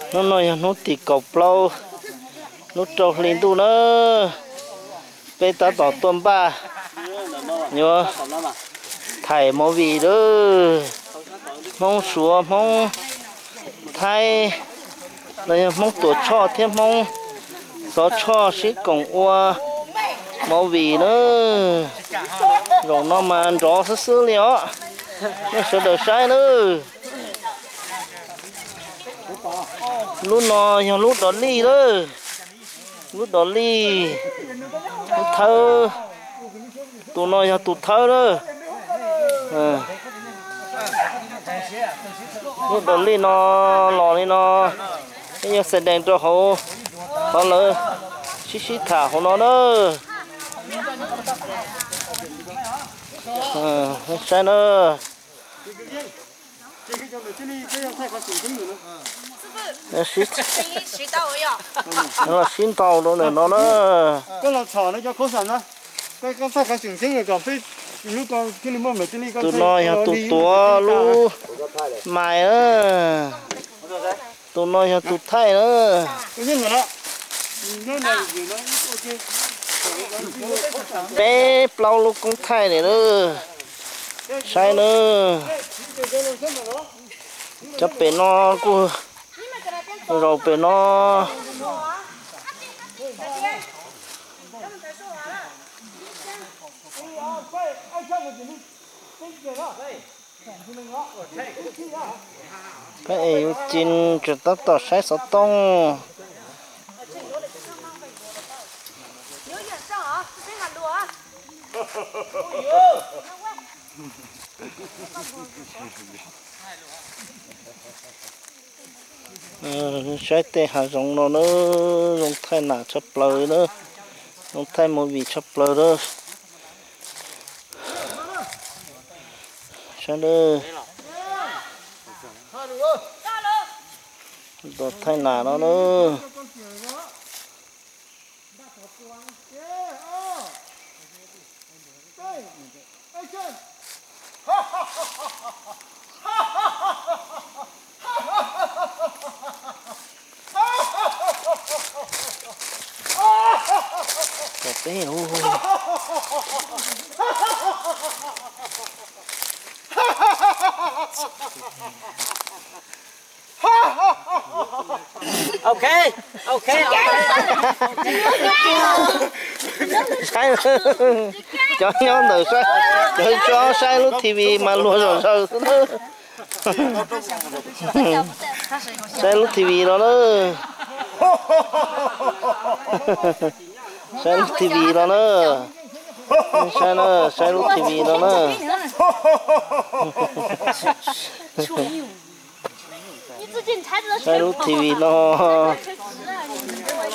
Hnub no yog hnub tim kaum plaub, lub rau hli ntuj na. Peb tab tom tuaj npaj yuav thaim movie lawm. Hmoob Suav, Hmoob Thaib, los yog Hmoob Tuam Tshoj thiab Hmoob Xov Tshoj sib koom ua movie na. Zaum no mas nrov xwb xwb li os. Nej sawv daws saib nawb. Lub no yog lub dog lij lawm. Lub dog lij, lub thawb. Tus no yog tus thawb lawm. Lub dog lij no los li no, peb yuav xav dees rau hauv, qhov lawv sib sib tham hauv no na. Saib na. Los sib ntaus rau ntawm no na. Tus no yog tus tuav lub mais na. Tus no yog tus thaij na. Peb plaub lub koob thaij li na. Saib na. Cov pem no kuj, zaum pem no. Peb es yuav ci tseem tab tom saib xov tooj. Saib tej hav zoov no na, zoo thaij nas tshaj plaws na, zoo thaij movie tshaj plaws na. Saib na, thaij nas no na. Ok, ok, ok. Saib, cov nyob ntawm saib, cov tso saib lub T V mas luag zom zaws xwb na. Saib lub T V no na. Saib lub T V no na. Saib na, saib lub T V no na. Saib lub T V no,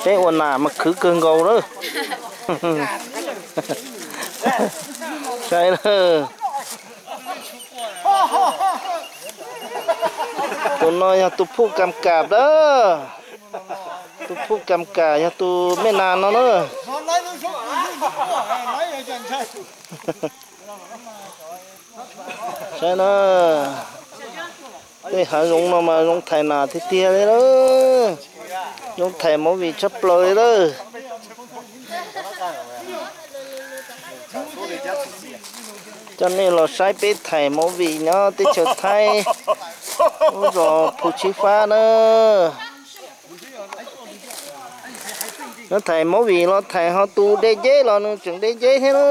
peb ua nas mas khwv kawg nkaus lawm. Saib na. Tus no yog tus phuj kam kam na. Tus phuj kam kam yog tus mej nas no na. Saib na, tej hav zoov no mas zoo thaij nas tiag tiag li lawm. Zoo thaij movie tshaj plaws li lawm. Coj nej los saib peb thaij movie nyob teb chaws Thaib, lub zos Phu Tshib Fab na. Nyob thaij movie los thaij ho tus de nceb los nws tseem de nceb thiab na.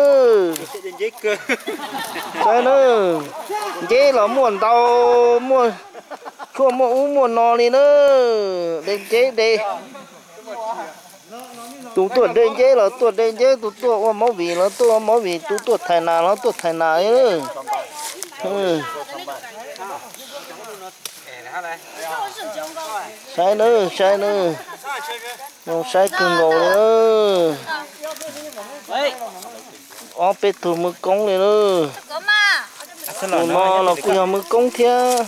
Saib na, nceb los muaj ntau, muaj tshuaj muaj ub muaj no li na. De nceb de, tus tuaj de nceb los tuaj de nceb, tus tuaj ua movie los tuaj ua movie, tus tuaj thaij nas los tuaj thaij nas li. Saib na, saib na, zoo saib kawg nkaus li na. Ob peb tug mwv koob li na. Tus no los kuj yog mwv koob thiab.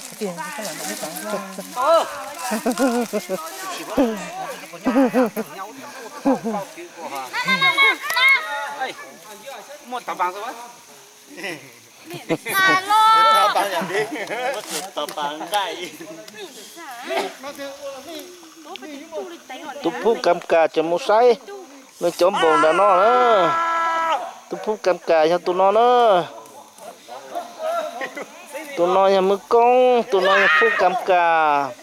Tus phub kam kas tseem mus saib nws cov npaum ntawm no na. Tus phub kam kas yog tus no na. Tus no yog Mws Koob, tus no yog phub kam kas.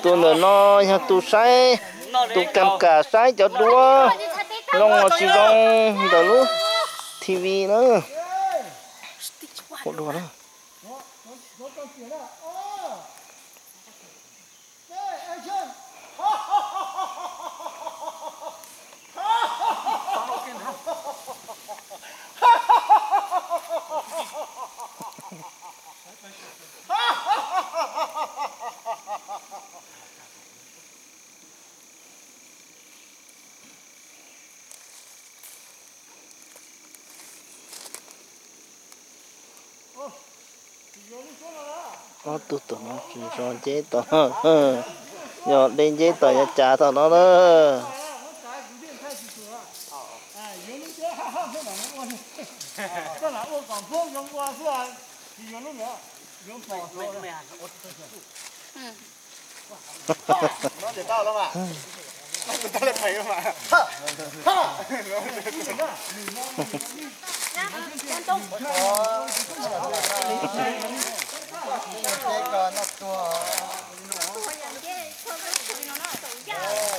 Tus ntawm no yog tus saib, tus kam kas saib cov duab zoo los tsis zoo ntawm lub T V na. Ua dua na. Ob tug tom no tsis nco nceb tom no, yog de nceb tom yog cas tom no na.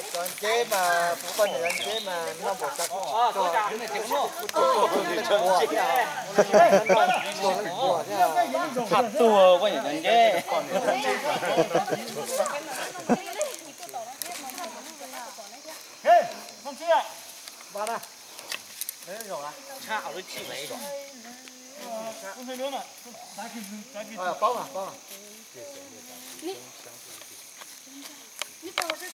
Cov nceb mas kuv poj niam cov nceb mas noj npaum cas kuj tsis tau, kuj tsis tau, kuj tsis tau. Txhaj tuag poj niam cov nceb.